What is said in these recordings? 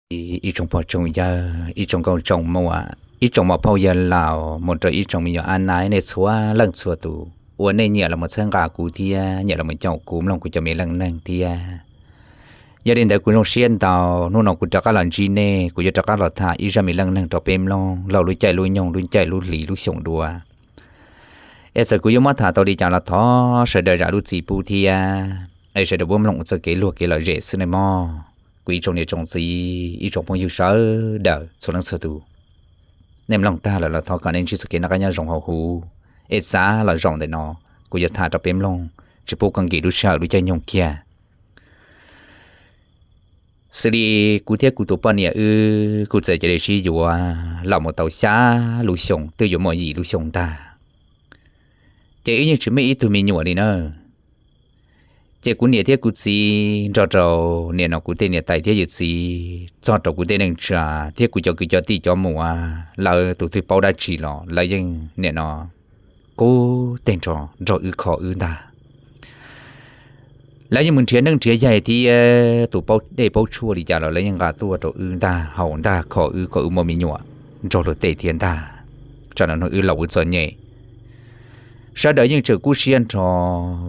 ib tsoom pog tsoom yawg, ib tsoom nkauj tsoom muam, ib tsoom muam phauj yawg laus, mus rau ib tsoom me nyuam ab naib nej txhua leej txhua tus uas nej nyiam los mus txhawb nqa kuv thiab nyiam los mus caum kuv mloog kuv cov me leej neeg thiab. Yog li ntawd kuv zoo siab ntau, hnub no kuv rov qab los ntsib nej, kuv yuav rov qab los tham ib zaj me leej neeg rau peb mloog laug lub caij lub nyoog lub caij lub hlis lub xyoo dua. Es txawm kuv yuav muab tham tau li cas los thov sawv daws zam lub txim pub thiab, es sawv daws pub mloog ua txoj kev luag kev lom zem xwb nej mog. Kuv ib tsoom niam tsoom txiv ib tsoom phooj ywg sawv daws txhua leej txhua tus, nej mloog tag lawm los thov kom nej ntsib txoj kev noj qab nyob zoo hauv huv. Es xav los zaum ntawm no, kuv yuav tham rau peb mloog, tsis pub koj nkim lub sij hawm lub caij nyoog kiag. Xws li kuv thiab kuv tus poj niam wb kuj txawm cia li sib yuav los mus tau xya lub xyoo, twb yuav muaj yim lub xyoo ntag, ces wb yeej tsis muaj ib tug me nyuam li na. Ces kuv niam thiab kuv txiv nrog rau nim no kuv tej niam tais thiab yawm txiv txog rau kuv tej neej tsa thiab kuv cov kwv cov tij cov muam, lawv tus twg paub dab tsi los lawv yeej nim no kub teg nrho nrog wb kho wb ntag. Lawv yeej mus nrhiav neej nrhiav yaig thiab tus paub dej paub tshuaj li cas los lawv yeej nqa tuaj rau wb ntag, haus ntag, kho wb kom wb muaj me nyuam nrog luag tej thiab ntag, tsam no wb laus wb txom nyem. Sawv daws yeej tseem kub siab nrho,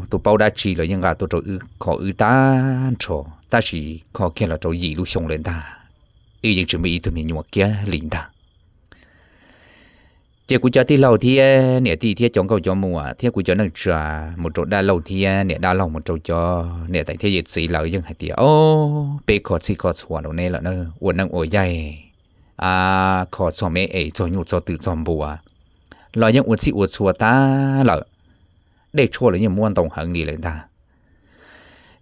tus paub dab tsi los yeej nqa tuaj rau wb kho wb tag nrho, tab sis kho kiag los rau yim lub xyoo lawm ntag, wb yeej tsis muaj ib tug me nyuam kiag li ntag. Ces kuv cov tij laug thiab niam tij thiab cov nkauj cov muam thiab kuv cov neej tsa mus rau dab laug thiab niam dab laug mus rau cov niam tais thiab yawm txiv lawv yeej hais tias, o, peb kho txhij kho txhua rau neb lawm na, ua neej ua yaig, kho txog me es txog nyuj txog twm txog npua los yeej ua txhij ua txhua tag lawm, dej tshuaj los yeej muaj ntau heev li lawm ntag.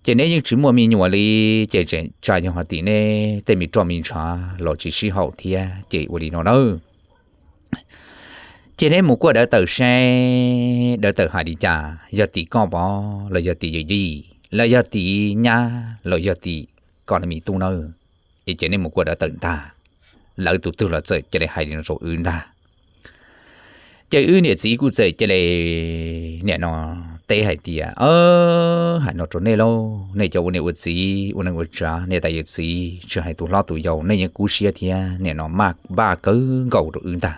Ces neb yeej tsis muaj me nyuam li, ces tseem tsam yog hais tias neb tej me roj me ntshav los tsis sib haum thiab ces ua li no na. Ces neb mus kuaj dawv tawm seb dawv tawm hais li cas, yog tim koj pov los yog tim yawm yij los yog tim nyab los yog tim koj niam tub nawb, es ces neb mus kuaj dawv tawm ntag. Lawv tus twg los txawm cia li hais li no rau wb ntag. Ces wb niam txiv kuj txawm cia li nim no teb hais tias, hais no rau nej lauj, nej cov ua niam ua txiv ua neej ua tsav niam tais yawm txiv tsis hais tus hlob tus yau, nej yeej kub siab thiab nim no maj npaj kawg nkaus rau wb ntag.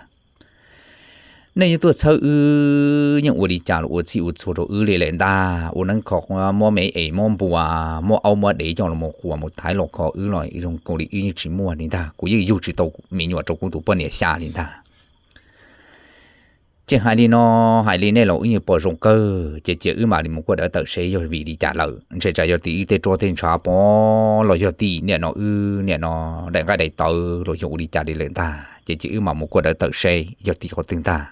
Nej yeej tuaj txhawb wb, yeej ua li cas los ua txhij ua txhua rau wb li lawm ntag, ua neeb kho muab me es muab npua, muab aub muab dev coj los mus quas mus thaiv los kho wb los zoo li wb yeej tsis muaj li ntag, kuv yeej yug tsis tau me nyuam rau kuv tus poj niam xya li ntag. Ces hais li no, hais li nej los wb yeej pom zoo kawg, ces cia wb mam li mus kuaj dawv tawm seb yog vim li cas lawm, ntshe tsam yog tim wb tej roj tej ntshav pov los yog tim nim no wb nim no daim nqaij daim tawv los yog ua li cas li lawm ntag, ces cia wb mam mus kuaj dawv tawm seb yog tim qhov twg ntag.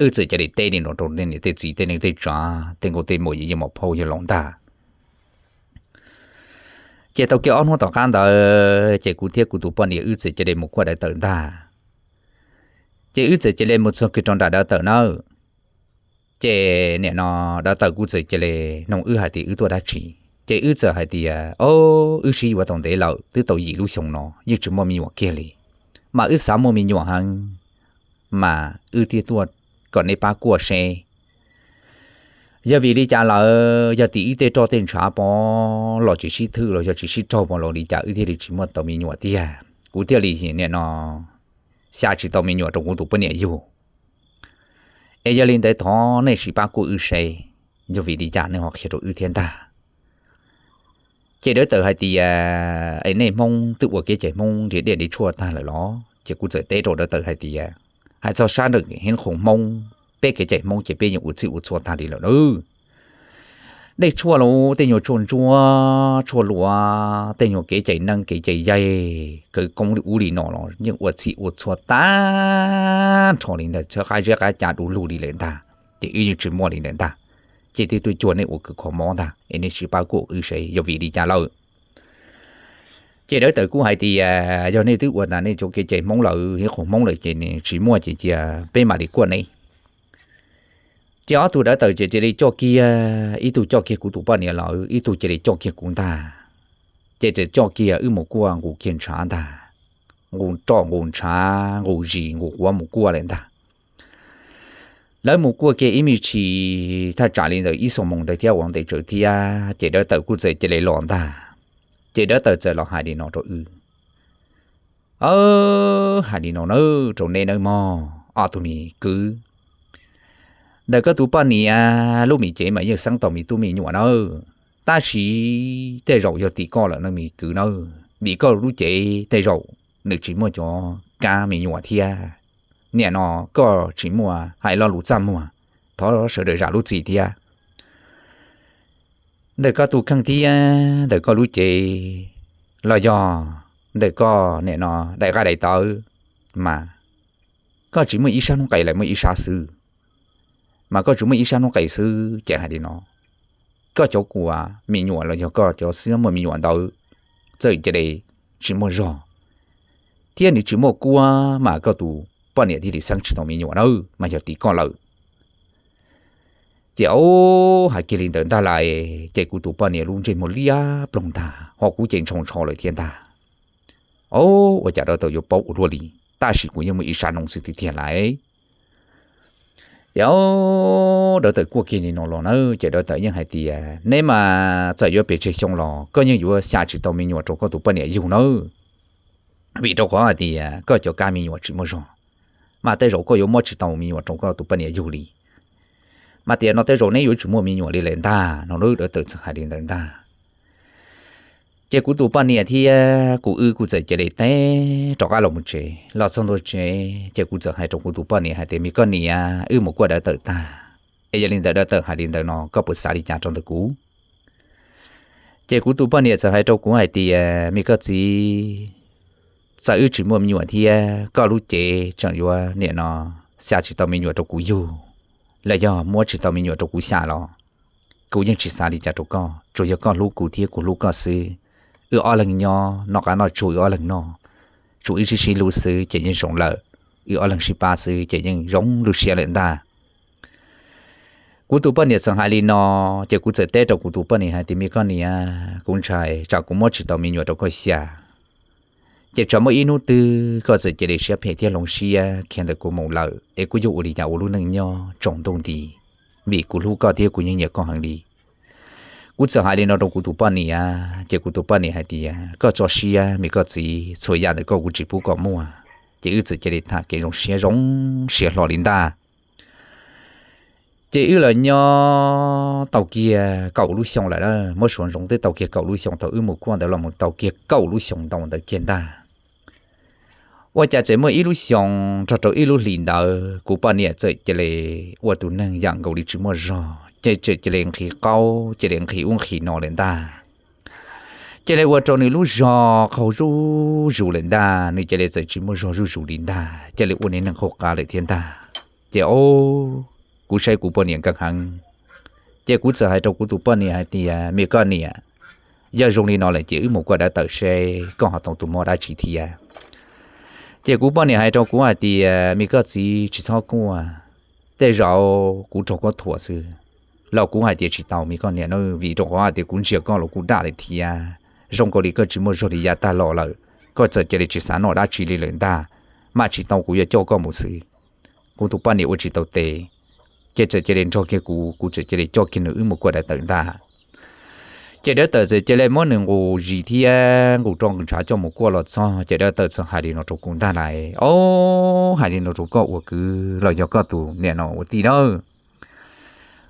Wb txawm cia li teb li no rau tej niam tej txiv tej neej tej tsav tej nkauj tej muam yawg muam phauj yawg laus ntag. Ces tau kiag ob hnub tom qab ntawd ces kuv thiab kuv tus poj niam wb txawm cia li mus kuaj dawv tawm ntag. Ces wb txawm cia li mus txog kiag rau nram dawv tawm nawb. Ces nim no dawv tawm kuj txawm cia li nug wb hais tias wb tuaj dab tsi. Ces wb txawm hais tias, o, wb sib yuav tau ntev lawm, twb tau yim lub xyoo no yeej tsis muaj me nyuam kiag li, mas wb xav muaj me nyuam heev, mas wb thiaj tuaj kom neb pab kuaj seb yog vim li cas lawm, yog tim wb tej roj tej ntshav pov los tsis sib thwj los yog tsis sib raug pov los li cas wb thiaj li tsis muaj tau me nyuam tiag, kuv thiaj li nim no xya tsis tau me nyuam rau kuv tus poj niam yug. Es yog li ntawd thov nej sim pab kuaj wb seb yog vim li cas nej ho qhia rau wb thiab ntag. Ces dawv tawm hais tias, es nej Hmoob twb ua kev cai Hmoob nrhiav dej nrhiav tshuaj tag lawm los? Ces kuv txawm teb rau dawv tawm hais tias, hais txog sab nram heev khoom Hmoob, peb kev cai Hmoob ces peb yeej ua txhij ua txhua tag li lawm na. Dej tshuaj los tej nyuag tshuaj ntsuab tshuaj luas, tej nyuag kev cai neeb kev cai yaig khawv koob li ub li no los yeej ua txhij ua txhua tag nrho li ntag, txhawb qab zeb qab ca du lug li lawm ntag, ces wb yeej tsis muaj li lawm ntag. Ces twb tuaj cuag nej ua kws kho mob ntag, es nej sim pab kuaj wb seb yog vim li cas lawm. Ces dawv tawm kuj hais tias, yog nej twb ua tas nej cov kev cai Hmoob lawm, heev khoom Hmoob lawm ces tsis muaj ces cia peb mam li kuaj nej. Ces ob tug dawv tawm ces cia li coj kiag, ib tug coj kiag kuv tus poj niam lawm, ib tug cia li coj kiag kuv ntag. Ces txawm coj kiag wb mus kuaj nqus kiag ntshav ntag, nqus roj nqus ntshav nqus zis nqus quav mus kuaj lawm ntag. Lawv mus kuaj kiag ib me ntsis thaj tsam li ntawm ib xuab moos ntawd thiab ua ntev tsawv thiab ces dawv tawm kuj txawm cia li los ntag. Ces dawv tawm txawm los hais li no rau wb, Aub, hais li no nawb rau neb nawb mog ob tug me kwv. Ntawm koj tus poj niam lub me cev mas yeej xeeb tau me tub me nyuam nawb, tab sis tej zaum yog tim koj lawm no me kwv nawb, vim koj lub cev tej zaum nws tsis muaj cov kab me nyuam thiab. Nim no koj tsis muaj hais lo lus txaj muag, thov sawv daws zam lub txim thiab. Ntawm koj tus kheej thiab ntawm koj lub cev los yog ntawm koj nim no daim qaj daim tawv mas koj tsis muaj ib sab hnub qes lawm, muaj ib sab xwb. Mas koj tsis muaj ib sab hnub qes xwb ces hais li no, koj cov kua me nyuam los yog koj cov xwb muaj me nyuam ntawd txawm cia li tsis muaj zog thiab nws tsis muaj kua mas koj tus poj niam thiaj li xeeb tsis tau me nyuam nawb, mas yog tim koj lawm. Ces aub, hais kiag li ntawd ntag lauj, ces kuv tus poj niam lub ntsej muag liab ploog ntag, ho kuv ces ntshau ntsho lawm thiab ntag. Aub, ua cas dawv tawm yuav paub ua luaj li, tab sis kuv yeej muaj ib sab noo xwb tiag tiag lauj. Ces aub, dawv tawm kuaj kiag li no los na ces dawv tawm yeej hais tias neb mas txawm yuav pes tsawg xyoo los koj yeej yuav xya tsis tau me nyuam rau koj tus poj niam yug nawb, vim rau qhov hais tias koj cov kab me nyuam tsis muaj zog, mas tej zaum koj yuav muab tsis tau me nyuam rau koj tus poj niam yug li. Mas tiam no tej zaum neb yuav tsis muaj me nyuam li lawm ntag no, dawv tawm txawm hais li ntawd ntag. Ces kuv tus poj niam thiab kuv wb kuj txawm cia li teb rov qab los mus tsev. Los txog ntua tsev ces kuv txawm hais rau kuv tus poj niam hais tias, me koj niam, wb mus kuaj dawv tawm tag, es yog li ntawd dawv tawm hais li ntawd no koj puas xav li cas rau ntawm kuv? Ces kuv tus poj niam txawm hais rau kuv hais tias, me koj txiv, txawm wb tsis muaj me nyuam thiab koj lub cev tseem yuav nim no xya tsis tau me nyuam rau kuv yug, los yog muab tsis tau me nyuam rau kuv xya los kuv yeej tsis xav li cas rau koj, tsuas yog koj hlub kuv thiab kuv hlub koj xwb. Wb ob leeg nyob noj qab noj tsuag wb ob leeg noj, tsuas wb sib sib hlub xwb ces yeej zoo lawm, wb ob leeg sib pab xwb ces yeej zoo lub siab lawm ntag. Kuv tus poj niam txawm hais li no, ces kuv txawm teb rau kuv tus poj niam hais tias, me koj niam, kuv ntshai tsam kuv muab tsis tau me nyuam rau koj xya, ces tsam muaj ib hnub twg koj txawm cia li siab phem thiab hloov siab khiav ntawm kuv mus lawm es kuv yuav ua li cas ua lub neej nyob tsaus ntuj nti, vim kuv hlub koj thiab kuv yeej nyiam koj heev li. Kuv txawm hais li no rau kuv tus poj niam, ces kuv tus poj niam hais tias, koj tso siab me koj txiv, txhua yam ntawm koj kuv tsis pub koj muaj. Ces wb txawm cia li tham kev zoo siab zoo siab hlo li ntag. Ces wb los nyob tau kiag kaum lub xyoo lawm, muab suav ntsoov twb tau kiag kaum lub xyoo thaum wb mus kuaj ntawd los mus tau kiag kaum lub xyoo ntau ntawd kiag ntag. Ua cas txawm muaj ib lub xyoo nrog rau ib lub hlis ntawd kuv poj niam txawm cia li ua tus neeg yam nkaus li tsis muaj zog, ces txawm cia li nqhis qaub, cia li nqhis ub nqhis no lawm ntag. Cia li ua rau nws lub zog qaug zuj zus lawm ntag, nws cia li txawm tsis muaj zog zuj zus li ntag, cia li ua niag neeg qaug qa lawm thiab ntag. Ces o, kuv saib kuv poj niam nkeeg heev, ces kuv txawm hais rau kuv tus poj niam hais tias, me koj niam, yog zoo li no lawm ces wb mus kuaj dawv tawm seb koj ho tau tus mob dab tsi thiab. Ces kuv poj niam hais rau kuv hais tias, me koj txiv, tsis txhob kuaj, tej zaum kuv raug koj thuam xwb. Los kuv hais tias tsis tau me koj niam na, vim rau qhov hais tias kuv ntsia koj los kuj daj lawm thiab, zoo nkaus li koj tsis muaj zog li yav tag los lawm, koj txawm cia li tsis xav noj dab tsi li lawm ntag, mas tsis tau kuv yuav coj koj mus xwb. Kuv tus poj niam ua tsis tau tes, ces txawm cia li nrog kiag kuv, kuv txawm cia li coj kiag nws wb mus kuaj dawv tawm ntag. Ces dawv tawm txawm cia li muab nws nqus zis thiab nqus roj nqus ntshav coj mus kuaj los txog, ces dawv tawm txawm hais li no rau kuv ntag lauj, o, hais li no rau koj ua kwv los yog koj tus niam no ua tij nawb,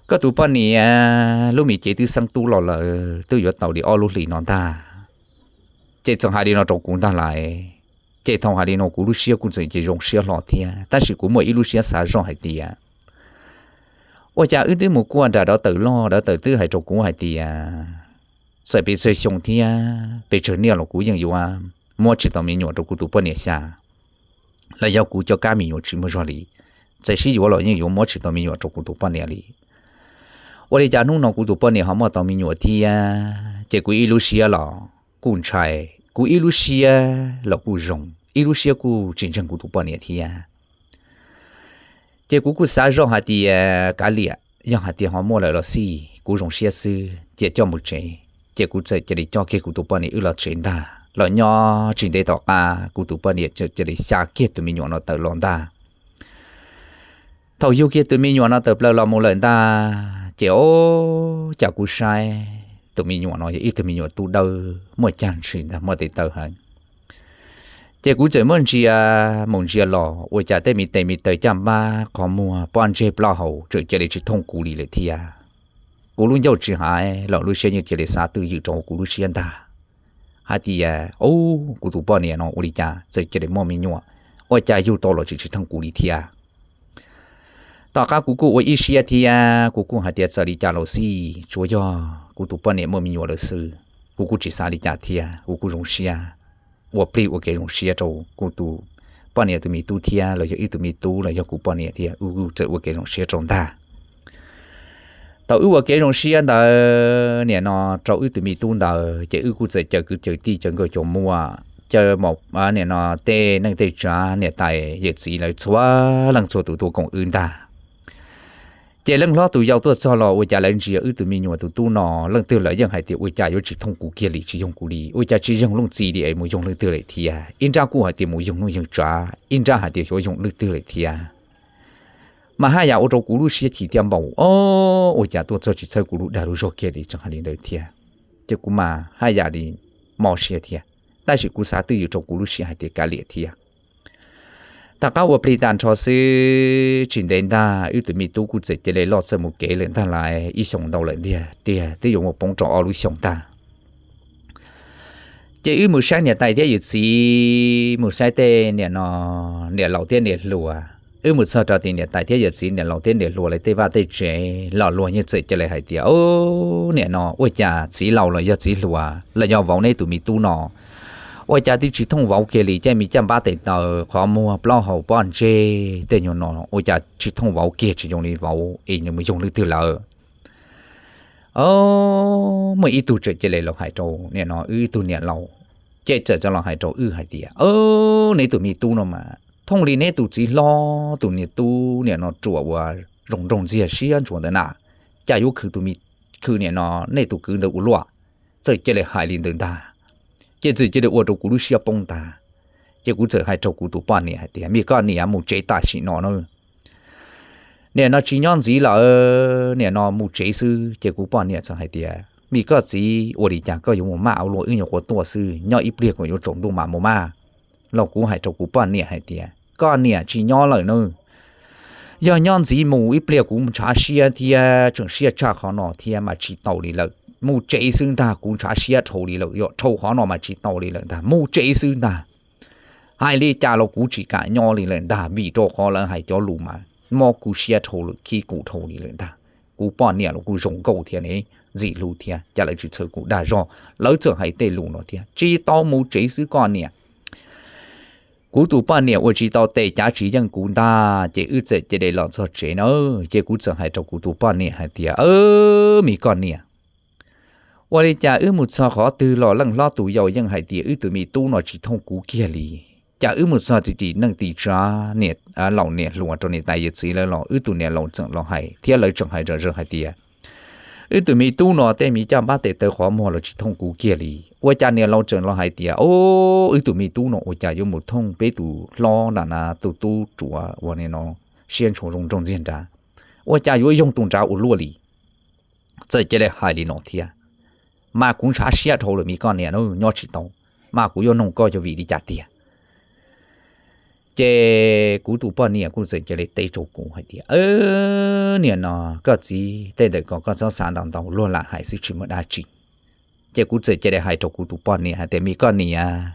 koj tus poj niam lub me cev twb xeeb tub los lawm twb yuav tau li ob lub hlis no ntag. Ces txawm hais li no rau kuv ntag lauj. Ces thaum hais li no kuv lub siab kuj txawm cia zoo siab hlo thiab, tab sis kuv muaj ib lub siab xav zoj hais tias, ua cas wb twb mus kuaj nram dawv tawm loj, dawv tawm twb hais rau kuv hais tias, txawm pes tsawg xyoo thiab pes tsawg niaj los kuv yeej yuav muab tsis tau me nyuam rau kuv tus poj niam xya, los yog kuv cov kab me nyuam tsis muaj zog li, txawm sib yuav los yeej yuav muab tsis tau me nyuam rau kuv tus poj niam li. Ua li cas hnub no kuv tus poj niam ho muaj tau me nyuam thiab? Ces kuv ib lub siab los kuj ntshai, kuv ib lub siab los kuj zoo, ib lub siab kuj tsis ntseeg kuv tus poj niam thiab. Ces kuv kuj xav zoj hais tias kav liam, yog hais tias ho muaj lawm los xij, kuv zoo siab xwb ces coj mus tsev. Ces kuv txawm cia li coj kiag kuv tus poj niam wb los tsev ntag. Los nyob tsis ntev tom qab kuv tus poj niam txawm cia li xya kiag tus me nyuam no tawm los ntag. Thaum yug kiag tus me nyuam no tawm plaws los mus lawm ntag, ces o, cas kuv saib tus me nyuam no yog ib tug me nyuam tub dawb muaj cag ntshis ntag, muaj tes taw heev. Ces kuv txawm muab ntsia mus ntsia los ua cas tej me tes me taw caj npab qhov muag pob ntseg plaub hau txawm cia li tsis thooj kuv li lawm thiab. Kuv lub ncauj tsis hais los lub siab yeej cia li xav twj ywm rau kuv lub siab ntag, hais tias, Ub, kuv tus poj niam no ua li cas txawm cia li muaj me nyuam, ua cas yug tau los tsis tsis thooj kuv li thiab? Tom qab kuv kuj ua ib siab thiab kuv kuj hais tias txawm li cas los xij tsuas yog kuv tus poj niam muaj me nyuam lawm xwb, kuv kuj tsis xav li cas thiab kuv kuj zoo siab, ua plig ua kev zoo siab rau kuv tus poj niam tus me tub thiab los yog wb tus me tub los yog kuv poj niam thiab wb kuj txawm ua kev zoo siab rau ntag. Thaum wb ua kev zoo siab ntawd nim no rau wb tus me tub ntawd ces wb kuj txawm caw kwv caw tij caw nkauj caw muam, caw nim no tej neej tej tsav niam tais yawm txiv lawv txhua leej txhua tus tuaj koom wb ntag. Ces leej hlob tus yau tuaj txog los ua cas lawv ntsia wb tus me nyuam tus tub no, leej twg lawv yeej hais tias ua cas yuav tsis thooj kuv kiag li, tsis yoog kuv li, ua cas tsis yoog leej txiv li es mus yoog leej twg lawm thiab. Ib nrab kuj hais tias mus yoog neej yoog tsav, ib nrab hais tias xyov yoog leej twg lawm thiab. Mas haj yam ua rau kuv lub siab chim thiab npaum, o, ua cas tuaj txog tsis txhawb kuv lub dag lub zog kiag li, tseem hais li ntawd thiab. Ces kuv mas haj yam li mob siab thiab, tab sis kuv xav twj ywm rau kuv lub siab hais tias kav liam thiab. Tom qab ua plig tag nrho xwb tsis ntev ntag wb tus me tub kuj txawm cia li loj txawj mus kev lawm ntag lais, ib xyoos ntau lawm ntiag tiag twb yuav mus poob rau ob lub xyoos ntag. Ces wb mus saib niam tais thiab yawm txiv, mus saib tej niam no, niam laus thiab niam hluas. Wb mus txog rau tim niam tais thiab yawm txiv, niam laus thiab niam hluas lawv tej vaj tej tsev los luag yeej txawm cia li hais tias, O, nim no ua cas txiv laus los yog txiv hluas los yog vauv neb tus me tub no ua cas twb tsis thooj vauv kiag li, caj me caj npab tes taw qhov muag plaub hau pob ntseg tej nyuag no ua cas tsis thooj vauv kiag, tsis yoog li vauv es nws mus yoog leej twg lawm? O, muaj ib tug txawm cia li los hais rau nim no wb ib tug niam laus, ces txawm txawm los hais rau wb hais tias, O, neb tus me tub no mas thooj li neb tus txiv hlob tus niam tub nim no ruam uas zoo nraug ntxiag siab ntsuav ntawd na, cas yuav khwv tus me, khwv nim no nej tus kwv ntawd ua luaj. Txawm cia li hais li ntawd ntag, ces txawm cia li ua rau kuv lub siab poob ntag. Ces kuv txawm hais rau kuv tus poj niam hais tias, Me koj niam, mus tsev tam sim no na. Nim no tsis nyob ntxiv lawm, nim no mus tsev xwb. Ces kuv poj niam txawm hais tias, Me koj txiv, ua li cas koj yuav mus maj ua luaj, wb nyuam qhuav tuaj xwb, nyob ib pliag kom yuav tsaus ntuj mam mus maj. Los kuv hais rau kuv poj niam hais tias, Koj niam, tsis nyob lawm na. Yog nyob ntxiv mus ib pliag kuv ntshav siab thiab tseem siab tshaj qhov no thiab mas tsis tau li lawm. Mus tsev xwb ntag, kuv ntshav siab dhau li lawm, yog dhau qhov no mas tsis tau li lawm ntag, mus tsev xwb ntag. Hais li cas los kuv tsis kam nyob li lawm ntag, vim rau qhov lawv hais cov lus mas mob kuv siab dhau lawm, khib kuv dhau li lawm ntag. Kuv poj niam los kuj zoo nkauj thiab ne, ntxim hlub thiab, cas lawv tsis txhawb kuv dag zog, lawv txawm hais tej lus no thiab, Tsis tau, mus tsev xwb koj niam. Kuv tus poj niam ua tsis tau tes cav tsis yeej kuv ntag, ces wb txawm cia li los txog tsev na. Ces kuv txawm hais rau kuv tus poj niam hais tias, Me koj niam, ua li cas wb mus txog qhov twg los leej hlob tus yau yeej hais tias wb tus me tub no tsis thooj kuv kiag li. Cas wb mus txog tim neej tim tsav, niam laus niam hluas rau niam tais yawm txiv lawv los wb tus niam laus tseem los hais thiab lawv tseem hais zom zaws hais tias wb tus me tub no tej me caj npab tes taw qhov muag los tsis thooj kuv kiag li. Ua cas niam laus tseem los hais tias, O, wb tus me tub no ua cas yuav mus thooj peb tus hlob na na tus tub ruam uas nim no siab ntshua zoo nraug ntxiag nrad, ua cas yuav yoog tus nrad ua luaj li. Txawm cia li hais li no thiab, mas kuv ntshav siab dhau lawm me koj niam na, nyob tsis tau, mas kuv yuav noog koj yog vim li cas tiag. Ces kuv tus poj niam kuj txawm cia li teb rau kuv hais tias, Niam no, koj txiv, tej ntawm ko koj txhob xav ntau ntau, luag lam hais xwb tsis muaj dab tsi. Ces kuv txawm cia li hais rau kuv tus poj niam hais tias, Me koj niam,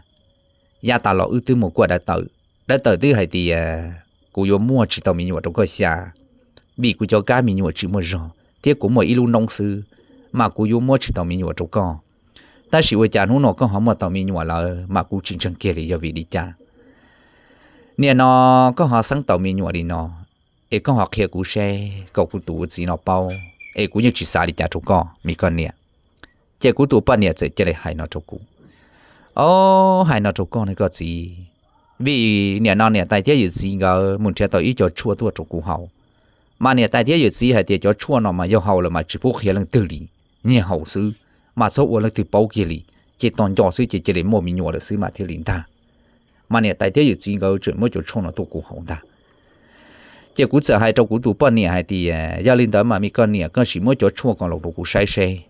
yav tas los wb twb mus kuaj dav tawm, dav tawm twb hais tias kuv yuav muaj tsis tau me nyuam rau koj xya, vim kuv cov kab me nyuam tsis muaj zog thiab kuv muaj ib lub noob xwb, mas kuv yuav muab tsis tau me nyuam rau koj. Tab sis ua cas hnub no koj ho muaj tau me nyuam lawm mas kuv tsis ntseeg kiag li yog vim li cas? Niam no, koj ho xeeb tau me nyuam li no, es koj ho qhia kuv seb kom kuv tus ua txiv no paub, es kuv yeej tsis xav li cas rau koj me koj niam. Ces kuv tus poj niam txawm cia li hais no rau kuv, O, hais no rau koj ne koj txiv, vim niam no niam tais thiab yawm txiv nkawd mus nrhiav tau ib co tshuaj tuaj rau kuv haus, mas niam tais thiab yawm txiv hais tias cov tshuaj no mas yog haus lawm mas tsis pub qhia leej twg li, nyias haus xwb, mas txhob ua leej twg paub kiag li, ces tos nco xwb ces cia li muaj me nyuam lawm xwb mas thiaj li ntag. Mas niam tais thiab yawm txiv nkawd tseem muab cov tshuaj no tuaj kuv haus ntag. Ces kuv txawm hais rau kuv tus poj niam hais tias, Yog li ntawd mas me koj niam, koj sim muab cov tshuaj ko los rau kuv saib seb.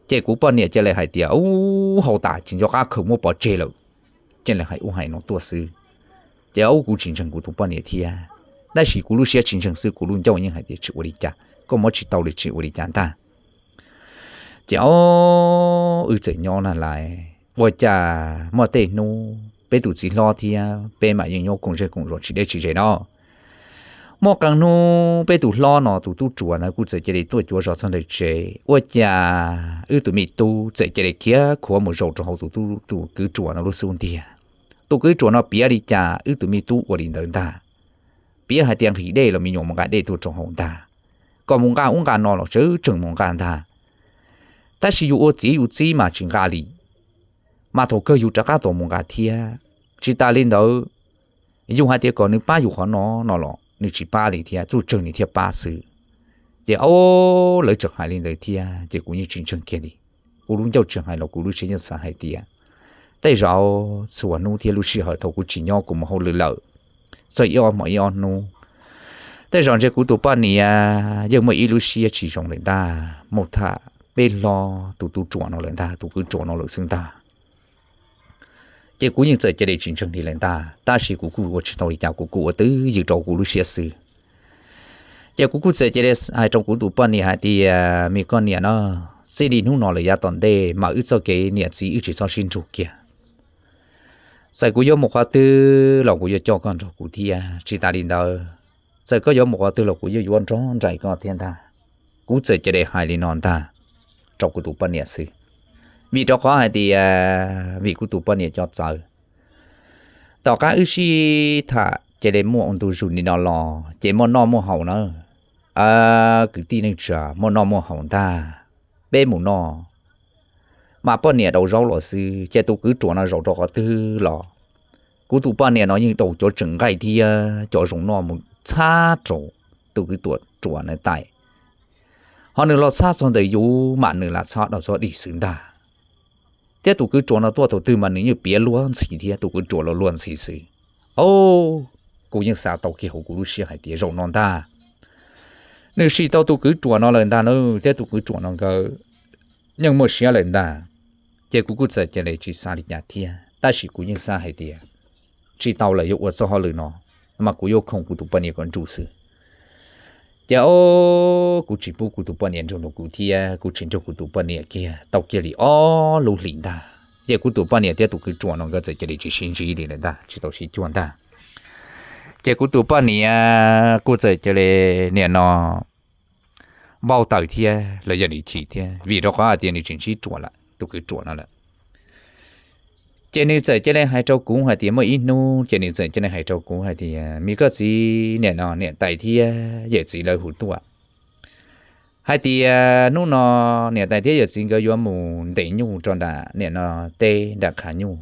Ces kuv poj niam cia li hais tias, Ub, haus tas ces nco qab khaws muab pov tseg lawm. thiaj li hais ub hais no tuaj xwb. Ces ub kuv tsis ntseeg kuv tus poj niam thiab, tab sis kuv lub siab tsis ntseeg xwb kuv lub ncauj yeej hais tias tsis ua li cas, koj muab tsis tau li tsis ua li cas ntag. Ces ob wb txawm nyob na lais ua cas muaj tej hnub peb tus txiv hlob thiab peb mas yeej nyob koom zej koom zos tsis deb tsis ze no. Muaj qee hnub peb tus hlob no tus tub ruam ntawd kuj txawm cia li tuaj cuav zos txog ntawm tsev ua cas wb tus me tub txawm cia li khiav khuav mus zaum rau hauv tus tub tus kwv ruam no lub xub ntiag. Tus kwv ruam no piav li cas wb tus me tub ua li ntawd ntag. Piav hais tias nqhis dej los me nyuam mus nqa dej tuaj rau hauv ntag, kom mus nqa ub nqa no los tseem tseem mus nqa ntag. Tab sis yus ua txiv yus txib mas tsis nqa li, mas thaum kawg yus rov qab tau mus nqa thiab. Tsis tas li ntawd, yus hais tias kom nws pab yus qhov no no los nws tsis pab li thiab, txuj tsawg nws thiaj pab xwb. Ces ob lawv tseem hais li ntawd thiab ces kuv yeej tsis ntseeg kiag li. Kuv lub ncauj tsis hais los kuv lub siab yeej xav hais tias tej zaum txhua hnub thiab lub sij hawm thaum kuv tsis nyob kuv mus hauj lwm lawm, txog ib ob hmo ib ob hnub, tej zaum ntshe kuv tus poj niam yeej muaj ib lub siab tsis zoo lawm ntag, mus tham peb hlob tus tub ruam no lawm ntag, tus kwv ruam no lawm xwb ntag. Ces kuv yeej txawm cia li tsis ntseeg li lawm ntag, tab sis kuv kuj ua tsis tau li cas, kuv kuj ua twj ywm rau kuv lub siab xwb. Ces kuv kuj txawm cia li hais rau kuv tus poj niam hais tias me koj niam na, txij li hnub no lawm yav tom ntej mas wb txoj kev niam txiv wb tsis txhob sib nrug kiag. Txawm kuv yuav mus qhov twg los kuv yuav coj koj nrog kuv thiab, tsis tas li ntawd, txawm koj yuav mus qhov twg los kuv yeej yuav nrog nraim koj thiab ntag. Kuv txawm cia li hais li no ntag rau kuv tus poj niam xwb, vim rau qhov hais tias vim kuv tus poj niam cov txawv. Tom qab wb sib tham cia li muaj ua ntu zus li no los ces muaj noj muaj haus na, kwv tij neej tsa muaj noj muaj haus ntag, peb mus noj mas poj niam daus zaub los xwb ces tus kwv ruam no zaum rau qhov twg los kuv tus poj niam no yeej daus cov tseem nqaij thiab cov zoo noj mus txhab rau tus kwv ruam na tais. Ho nws los txhab txog ntawm yus mas nws lam txhab daus txog dim xwb ntag. Thiab tus kwv ruam no tuaj thaum twg mas nws yeej piav luag ntxhi thiab tus kwv ruam los luag ntxhi xwb. Au, kuv yeej xav tau kiag hauv kuv lub siab hais tias zaum no ntag nws sim tau tus kwv ruam no lawm ntag na, thiab tus kwv ruam no nkawd yeej muaj siab lawm ntag. Ces kuv kuj txawm cia li tsis xav li cas thiab, tab sis kuv yeej xav hais tias tsis tau lawm yuav ua txoj hauj lwm no mas kuv yuav khoom kuv tus poj niam kom nrug xwb. Ces o, kuv tsis pub kuv tus poj niam nrug nrog kuv thiab kuv tsis nrug kuv tus poj niam kiag tau kiag li ob lub hlis ntag. Ces kuv tus poj niam thiab tus kwv ruam no nkawd txawm cia li tsis sib ntsib li lawm ntag, tsis tau sib cuag ntag. Ces kuv tus poj niam kuj txawm cia li niam no npau taws thiab los yog lim chim thiab vim rau qhov hais tias nws tsis ntsib ruam lawm, tus kwv ruam no lawm. Ces nws txawm cia li hais rau kuv hais tias muaj ib hnub ces nws txawm cia li hais rau kuv hais tias me koj txiv, niam no niam tais thiab yawm txiv lawv hu tuaj hais tias hnub no niam tais thiab yawm txiv nkawd yuav mus ntes nyuj rau nram niam no teb nram qhav nyuj.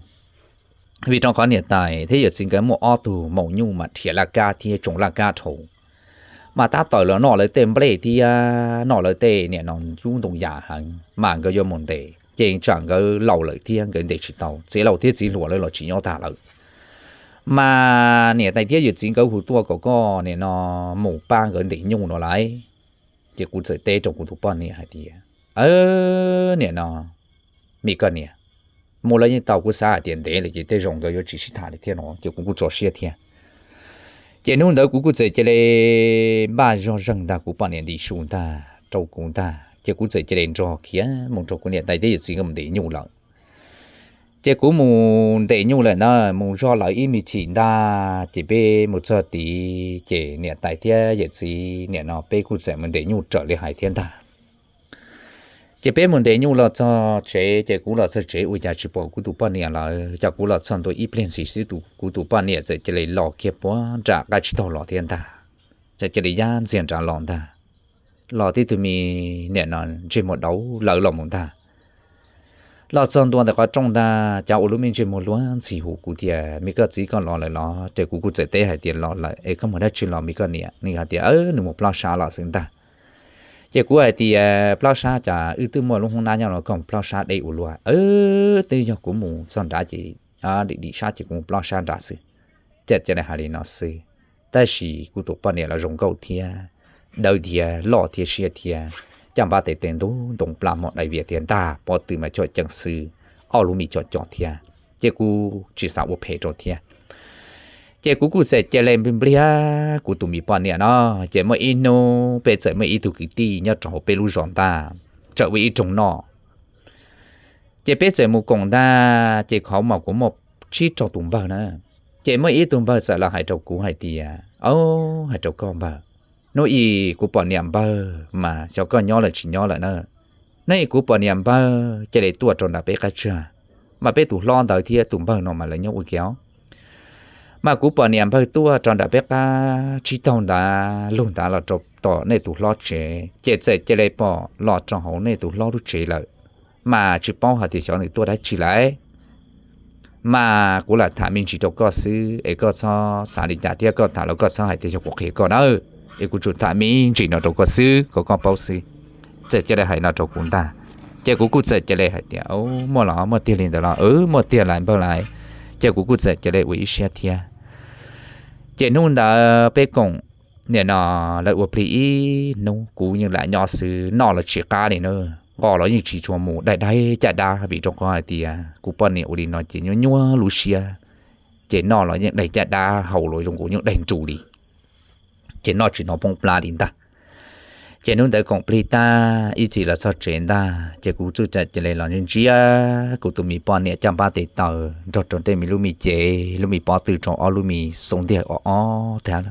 Vim rau qhov niam tais thiab yawm txiv nkawd muaj ob tug maum nyuj mas rhiav laj kab thiab tsoo laj kab dhau, mas tab tom los noj lawv tej nplej thiab noj lawv tej niam no cub ntoo yam heev mas nkawd yuav mus ntes ces tsam nkawd laus lawm thiab nkawd ntes tsis tau, txiv laus thiab txiv hluas lawv los tsis nyob tag lawm. Mas niam tais thiab yawm txiv nkawd hu tuaj kom koj niam no mus pab nkawd ntes nyuj no lauj. Ces kuv txawm teb rau kuv tus poj niam hais tias, niam no, me koj niam, mus lawv yeej tau, kuv xav hais tias ntev lawm ces tej zaum nkawd yuav tsis sib tham li thiab no ces kuv kuj tso siab thiab. Ces hnub ntawd kuv kuj txawm cia li npaj zog zeeg ntag, kuv poj niam ntim su ntag rau kuv ntag ces kuv txawm cia li nrog khiav mus nrog kuv niam tais thiab yawm txiv nkawd mus ntes nyuj lawm. Ces kuv mus ntes nyuj lawm ntag, mus zog lawv ib me chim ntag ces peb mus txog tid ces niam tais thiab yawm txiv niam no peb kuj txawm mus ntes nyuj raws li hais thiab ntag. Ces peb mus ntes nyuj los txog tsev ces kuv los txog tsev ua cas tsis pom kuv tus poj niam lawm, ces kuv los txog ntua ib pliag ntxhi xwb kuv tus poj niam txawm cia li los kiag puag nram qab tsib taug los thiab ntag. Txawm cia li yaj ntxiag nrad los ntag, los tib tug me niam no ntsej muag dauv lawv los mus ntag. Los txog ntua ntawm qhov rooj ntag, cas ua lub me ntsej muag luag ntxhi hu kuv tias me koj txiv koj los lawm los? Ces kuv kuj txawm teb hais tias los lawm es koj mus dab tsi los me koj niam? Nws hais tias nws mus plob sab los xwb ntag. Ces kuv hais tias plob sab cas wb twb muaj lub hoob nab nyob no koj mus plob sab deb ua luaj? Twb yog kuv mus txog nrad ces dim dim sab ces kuv mus plob sab nrad xwb. Ces cia li hais li no xwb, tab sis kuv tus poj niam los zoo nkauj thiab, dawb thiab loj thiab siab thiab, caj npab tes tes ntub ntoo plas mom dai vias thiab ntag, pob tw mas coj ceev xwb, ob lub me cov cos thiab. ces kuv tsis xav ua phem rau thiab. Ces kuv kuj txawm cia li npliag kuv tus me poj niam no. Ces muaj ib hnub peb txawm muaj ib tug kwv tij nyob rau hauv peb lub zos ntag, txawm ua ib roog noj. Ces peb txawm mus koom ntag, ces qhov mas kuv muaj tsib rau tus npawg na. Ces muaj ib tug npawg txawm los hais rau kuv hais tias, Au, hais rau koj npawg, hnub ib kuv pom niam npawg mas xyov koj nyob lawm tsis nyob lawm na. Hnub ib kuv pom niam npawg cia li tuaj rau nram peb qab tsag, mas peb tus hlob ntawd thiab tus npawg no mas lawv nyob ua ke os. Mas kuv pom niam npawg tuaj rau nram peb qab tsib taug ntawd lug ntawd los rau tom nej tus hlob tsev, ces txawm cia li pom los rau hauv nej tus hlob lub tsev lawm, mas tsis paub hais tias xyov nws tuaj dab tsi lawm. Mas kuv lam tham me ntsis rau koj xwb es koj txhob xav li cas thiab koj tham los koj txhob hais tias yog kuv qhia koj nawb, es kuv tsuas tham me ntsis no rau koj xwb kom koj paub xwb. Txawm cia li hais no rau kuv ntag. Ces kuv kuj txawm cia li hais tias, Muaj los muaj tiag li ntawd los? Muaj tiag lawm npawg lawm. Ces kuv kuj txawm cia li ua ib siab thiab. Ces hnub ntawd peb koom, nim no lawv ua plig ib hnub kuv yeej lam nyob xwb, noj los tsis qab li na, nqos los yeej tsis tshua mus, daig daig caj dab vim rau qhov hais tias kuv poj niam ua li no ces nyuaj nyuaj lub siab, ces noj los yeej daig caj dab, haus los zoo nkaus yeej daig nrus li. Ces noj tsis hnov poob plab li ntag. Ces hnub ntawd koom plig tag ib txhis los txog tsev ntag, ces kuv txawm cia li los ntsia kuv tus me poj niam caj npab tes taw nrog rau tej me lub me cev, lub me pob tw rau ob lub me xub ntiag ob ob tag,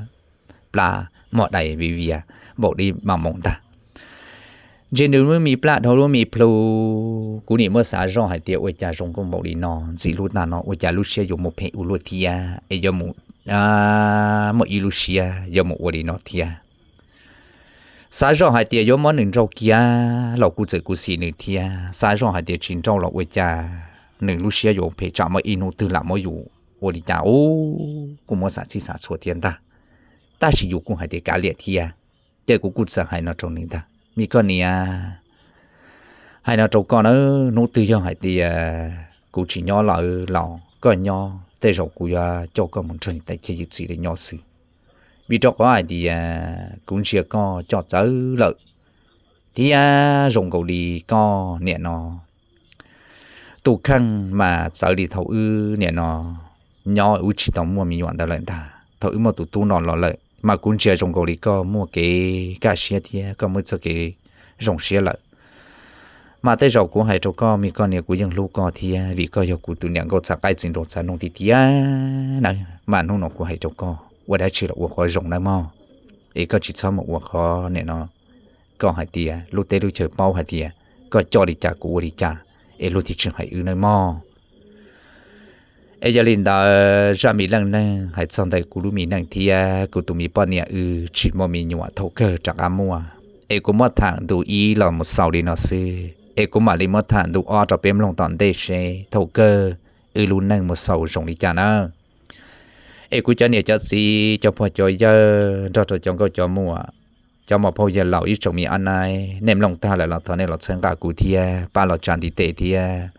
plab mog dais viv vias npaum li mas moos ntag. Ntsia nws lub me plab dhau lub me plhu, kuv nim muab xav zoj hais tias ua cas zoo nkauj npaum li no, ntxim hlub tag no ua cas lub siab yuav mus phem ua luaj thiab es yuav mus muaj ib lub siab yuav mus ua li no thiab. Xav zoj hais tias yuav muab nws nrauj kiag los kuj txawm kuv xim nws thiab, xav zoj hais tias tsis nrauj los ua cas nws lub siab yuav phem tsam muaj ib hnub twg lam muab yus ua li cas ub, kuj muab xav txhij xav txhua thiab ntag. Tab sis yus kuj hais tias kav liam thiab, ces kuv kuj txawm hais no rau nws ntag, Me koj niam, hais no rau koj na, hnub twg yog hais tias kuv tsis nyob lawm los koj nyob, tej zaum kuv yuav coj koj mus nrog niam tais thiab yawm txiv lawv nyob xwb, vim rau qhov hais tias kuv ntsia koj coj txawv lawm, thiab zoo nkaus li koj niam no tus kheej mas txawv li thaum wb niam no nyob wb tsis tau muaj me nyuam ntawd lawm ntag. Thaum wb muaj tus tub no los lawm mas kuv ntsia zoo nkaus li koj muaj kev kaj siab thiab koj muaj txoj kev zoo siab lawm. Mas tej zaum kuv hais rau koj, Me koj niam, kuv yeej hlub koj thiab vim koj yog kuv tus niam nkauj txav qaib txiv nraug txav noog tiag tiag na. Mas hnub no kuv hais rau koj, ua dab tsi los ua qhov zoo nawb mog, es koj tsis txhob mus ua qhov niam no koj hais tias lub teb lub chaw paub hais tias koj coj li cas kuv ua li cas, es luag thiaj tsis hais wb nawb mog. Es yog li ntawd zaj me leej neeg hais txog ntawm kuv lub me neej thiab kuv tus me poj niam wb tsis muaj me nyuam thaum kawg rov qab muaj, es kuv muab tham ntu ib los mus xaus li no xwb, es kuv mam li muab tham ntu ob rau peb mloog tom ntej seb thaum kawg wb lub neej mus xaus zoo li cas na. Es kuv cov niam cov txiv, cov pog cov yawg nrog rau cov nkauj cov muam, cov muam phauj yawg laus ib tsoom me ob naib, nej mloog tag lawm los thov nej los txhawb nqa kuv thiab pab los tsa ntiv tes thiab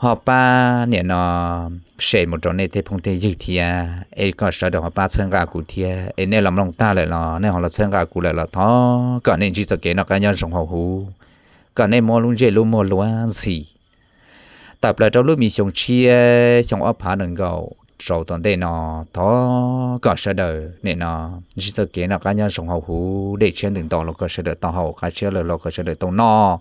ho pab niam no share mus rau nej tej phooj tej ywg thiab es kom sawv daws ho pab txhawb nqa kuv thiab. Es nej los mloog tag lawm los nej ho los txhawb nqa kuv lawm los thov kom nej ntsib txoj kev noj qab nyob zoo hauv huv, kom nej muaj lub ntsej lub muag luag ntxhi tawm plaws rau lub me xyoo tshiab xyoo ob phav nees nkaum rau tom ntej no. Thov kom sawv daws nim no ntsib txoj kev noj qab nyob zoo hauv huv, dej tshiab ntws ntau los kom sawv daws tau haus, qab tshiab lawm los kom sawv daws tau noj,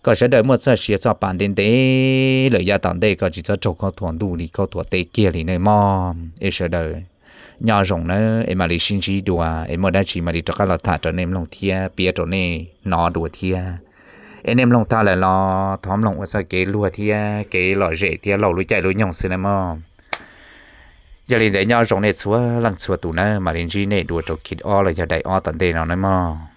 kom sawv daws muaj txoj sia txoj pa ntev ntev lawm yav tom ntej, kom tsis txhob raug khaub thuas ntuj li khaub thuas teb kiag li nej mog. Es sawv daws nyob zoo nawb, es mam li sib ntsib dua, es muaj dab tsi mam li rov qab los tham rau nej mloog thiab piav rau nej hnov dua thiab. Es nej mloog tag lawm los thov mloog ua txoj kev luag thiab kev lom zem thiab laug lub caij lub nyoog xwb nawb mog. Yog li ntawd nyob zoo nej txhua leej txhua tus nawb, mam li ntsib nej dua rau kis ob los yog daim ob tom ntej no nawb mog.